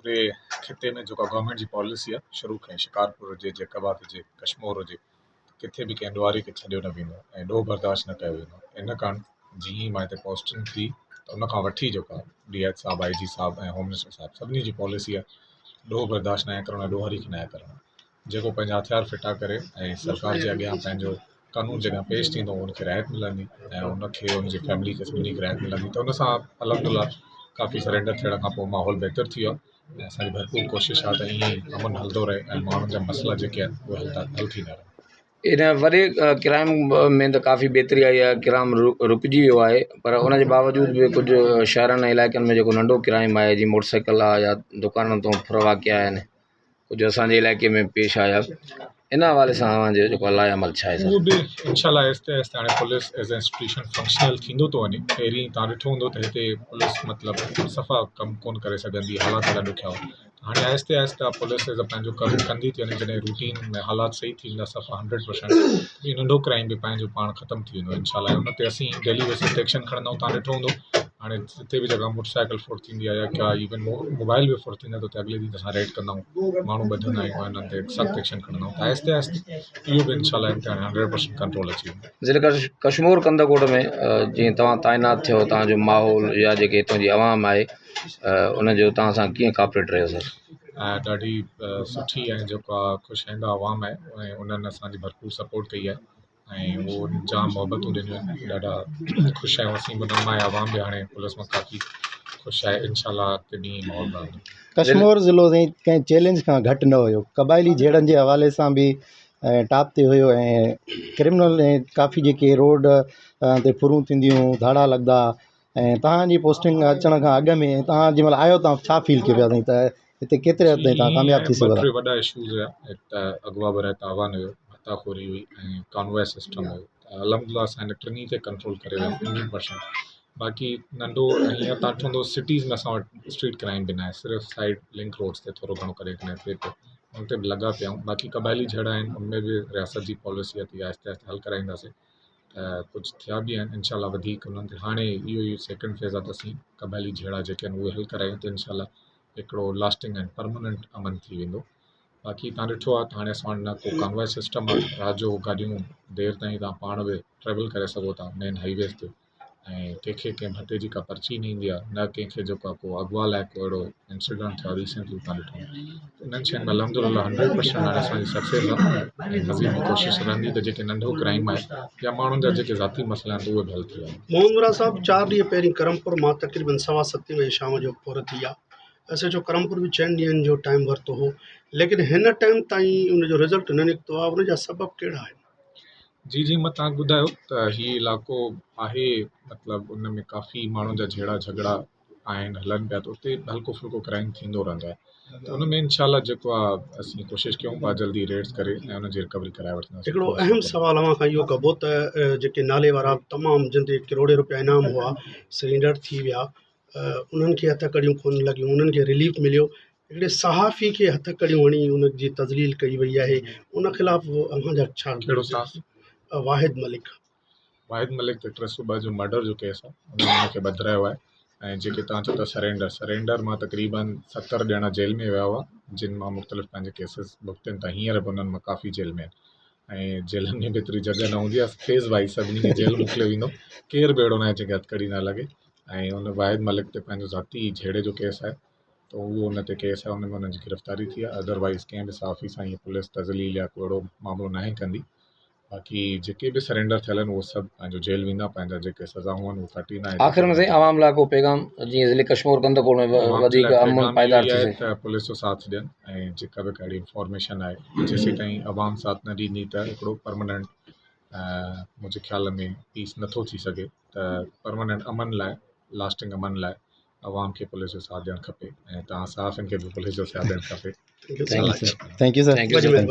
پوري خطي ۾ جيڪا گورنمينٽ جي پاليسي آهي شروع کان ئي شڪارپور هجي جيڪب آباد هجي ڪشمور هجي ڪٿي به ڪنهن ڏوهاري کي ڇڏيو نه ويندو ۽ ڏوهه برداشت نه ڪيو ويندو ان ڪارڻ جيئن ئي مان هتي پوسٽنگ ٿي ته ان کان وٺي جيڪو آهي ڊي ايڇ صاحب آء جي صاحب ۽ هوم منسٽر صاحب سڀني جي پاليسي آهي ڏوهه برداشت ناهي ڪرڻو ۽ ڏوهاري کي ناهي ڪرڻو جيڪو پنهنجا هٿيار ڦٽا ڪري ۽ سرڪار جي اڳيان پنهنجو قانون جي اڳيان پيش ٿيندو ان کي رعايت ملندي ۽ ان کي ان جي فيملي کي سڀني کي رعايت ملندي ته ان سان الحمد لله ڪافي سرينڊر ٿيڻ کان پوءِ ماحول بهتر ٿي ويو آهي ۽ اسان جي ڀرپور ڪوشش آهي ته ائين ئي امن هلندو رهي ۽ ماڻهن جا مسئلا جيڪي آهن اهي حل حل ٿيندا رهن. ان وڏي ڪرائم ۾ ته ڪافي بهتري آئي آهي ڪرائم رڪجي ويو آهي پر ان جي باوجود به ڪجهه شهرن ۽ علائقن ۾ جيڪو ننڍو ڪرائم آهي جيئن موٽر سائيڪل آهي يا دڪانن تان ڦر واقعا آهن ڪجهه اسان جي علائقي ۾ پيش آيا ان حوالي سان اوهان جو جيڪو لاء عمل ڇا آهي اهو به انشاء الله آهستي آهستي هاڻي police as a institution functional ٿيندو ٿو وڃي پهرين تان ڏٺو هوندو ته هتي پوليس مطلب صفا ڪم ڪونه ڪري سگهندي حالات ڏاڍا ڏکيا هئا هاڻي آهستي آهستي پوليس ايز اي پنهنجو ڪم ڪندي ٿي وڃي جڏهن روٽين ۾ حالات صحيح ٿي ويندا صفا هنڊريڊ پرسنٽ هي ننڍو ڪرائم به پنهنجو پاڻ ختم ٿي ويندو انشاء الله ان تي اسين ڊيلي بيسز تي ايڪشن کڻندا آهيون تان ڏٺو هوندو هاڻي جتي به جڳهه موٽر سائيڪل ڦر ٿيندي آهي يا ڪا ايون موبائل به ڦر ٿيندو آهي ته اتي اڳلي ڏينهن اسان ريڊ ڪندا آهيون ماڻهو ٻڌندا آهيون ۽ انهن تي سخت ايڪشن کڻندا آهيون ته آهستي آهستي اهو به انشاء الله امتحان هنڊريڊ پرسنٽ ڪنٽرول اچي ويندو. ضلع ڪشمور ڪنڌڪوٽ ۾ جيئن توهان تعينات ٿيو توهان جو ماحول يا جيڪي هتان جي عوام آهي ان جو توهان سان ڪيئن ڪاپريٽ رهيو سر؟ ڏاڍي سٺي ۽ جيڪو آهي خوش آئنده عوام آهي ۽ انهن اسان جي ڀرپور سپورٽ ڪئي آهي ۽ اهو جام محبتون ڏنيون آهن ڏاڍا خوش آهيون اسين به انهن مان ۽ عوام به هاڻي پوليس مان ڪافي خوش آهي انشاء الله اڳتي به ائين ماحول رهندو. ڪشمور ضلعو سائين ڪنهن چئلينج کان گهٽ نه هيو قبائلي جهيڙن جي حوالي سان به ۽ ٽاپ تي هيو ۽ ڪرمنل ۽ ڪافي جيڪي روڊ تي ڦرون ٿينديون هيون ڌاڙا لڳندا ۽ توهان جي پوسٽنگ اچڻ کان اڳ ۾ توهان جنهن مهل آيو توهان ڇا فيل ڪيو پيا سائين ته هتي ڪيتري حد تائين توهان ڪامياب ٿي سگهو ٿا. ٻه ٽي وڏا اشوز هيا هڪ ته اغوا براء تاوان هيو ڀتا خوري هئي ۽ ڪانواء سسٽم هيو ته الحمد لله اسان هن ٽنهي تي ڪنٽرول ڪري ويا هنڊريڊ پرسنٽ باقي ننڍو هينئر تان ڏٺو هوندو سٽيز ۾ اسان وٽ اسٽريٽ ڪرائم به ناهي صرف سائيڊ لنڪ روڊس تي ٿورو گهڻو ڪڏهن ڪڏهن ٿئي پيو ان تي به لڳا پيا آهيون باقي قبائلي جهيڙا آهن ان ۾ به رياست جي پاليسي آهي ته آهستي آهستي حل ڪرائينداسين ته ڪجهه ٿيا به آهن انشاء الله وڌيڪ انهن تي هاڻي اهو ئي سيڪنڊ فيز آهي ته اسين قبائلي جهيڙا جيڪي آهن اهي حل ڪرايون ته انشاء الله هڪڙو لاسٽنگ ۽ پرماننٽ امن ٿي ويندو باقي تان ڏٺو آهي ته هاڻي اسان وٽ نه ڪو ڪانواء سسٽم آهي رات جو گاڏيون دير تائين تان پاڻ به ٽريول ڪري سگهو ٿا مين هائي ويز تي ۽ ڪنهن کي ڪنهن ڀتي جي ڪا پرچي نه ايندي آهي نه ڪنهن کي جيڪو آهي ڪو اغوا لاءِ ڪو اهڙو انسيڊنٽ ٿيو آهي ريسينٽلي توهان ڏٺو هوندو انهن شين ۾ الحمد لله هنڊريڊ پرسنٽ هاڻي اسان جي سڪسيس آهي ۽ مزيد به ڪوشش رهندي ته جيڪي ننڍو ڪرائيم آهي يا ماڻهن جا جيڪي ذاتي مسئلا آهن اهي به حل ٿي وڃن. محمد مراد صاحب چار ڏينهن پهرين ڪرمپور مان تقريبن سوا ستين بجي شام جو ڦر ٿي آ ايس ايڇ او ڪرمپور به چئن ڏينهن جو ٽائيم ورتو هو ليڪن هن ٽائيم تائين ان جو رزلٽ نه نڪتو آ ان جا سبب ڪهڙا آهن؟ جي جي مان توهان کي ٻڌايو ته هي علائقو آهي مطلب ان ۾ ڪافي ماڻهن جا جهيڙا جهڳڙا آهن هلن پيا ته اتي هلڪو ڦلڪو ڪرائيم ٿيندو رهندو آهي ته ان ۾ انشاء الله جيڪو آهي اسين ڪوشش ڪيون پيا جلدي ريڊس ڪري ۽ ان جي رڪوري ڪرائي وٺنداسين هڪڙو اهم سوال اوهان کان اهو ڪبو ته جيڪي نالي وارا تمام جن تي ڪروڙين روپيا انعام هئا سرينڊر ٿي ويا انهن کي هٿ ڪڙيون ڪونه لڳيون انهن کي رليف مليو هڪڙي صحافي کي هٿ ڪڙيون هڻي ان جي تذليل ڪئي وئي آهي ان خلاف اوهان جا ڇا ڪهڙو صحافي؟ واحد ملڪ. واحد ملڪ تي 302 جو مرڊر جو ڪيس آهي ان ۾ ان کي ٻڌرايو آهي ۽ جيڪي توهان چئو ٿا سرينڊر سرينڊر مان تقريبن 70 ڄڻا جيل ۾ ويا هئا جن مان مختلف پنهنجي ڪيسز ڀڳتين ٿا هينئر به انهن مان ڪافي جيل ۾ آهن ۽ جيلن ۾ به ايتري جڳهه نه هوندي آهي فيز وائز سڀني کي جيل موڪليو ويندو ڪير به اهڙو نه آهي جنهن کي هٿڪڙي نه لڳي ۽ ان واحد ملڪ تي پنهنجو ذاتي جهيڙي جو ڪيس آهي ته اهو ان تي ڪيس آهي ان ۾ انهن جي گرفتاري ٿي آهي ادروائز ڪنهن به صحافي سان ائين پوليس تذليل يا ڪو اهڙو معاملو ناهي ڪندي باقي جيڪي به سرينڊر ٿيل آهن اهي سڀ پنهنجو جيل ويندا پنهنجا جيڪي سزائون آهن اهي ڪاٽيندا ۽ آخر ۾ سائين عوام لاء ڪو پيغام جيئن ضلعي ڪشمور ڪنڌڪوٽ ۾ عوام جي وڌيڪ لاء امن پيغام اهو پائيدار ئي ٿي آهي سگهي. ته پوليس جو ساٿ ڏين ۽ جيڪا به ڪا اهڙي انفارميشن آهي جيسين تائين عوام ساٿ نه ڏيندي ته هڪڙو پرماننٽ منهنجي خيال ۾ پيس نٿو ٿي سگهي ته پرماننٽ امن لاءِ لاسٽنگ امن لاءِ عوام کي پوليس جو ساٿ ڏيڻ کپي ۽ توهان صحافين کي به پوليس جو ساٿ ڏيڻ کپي. Thank you sir. Thank you sir.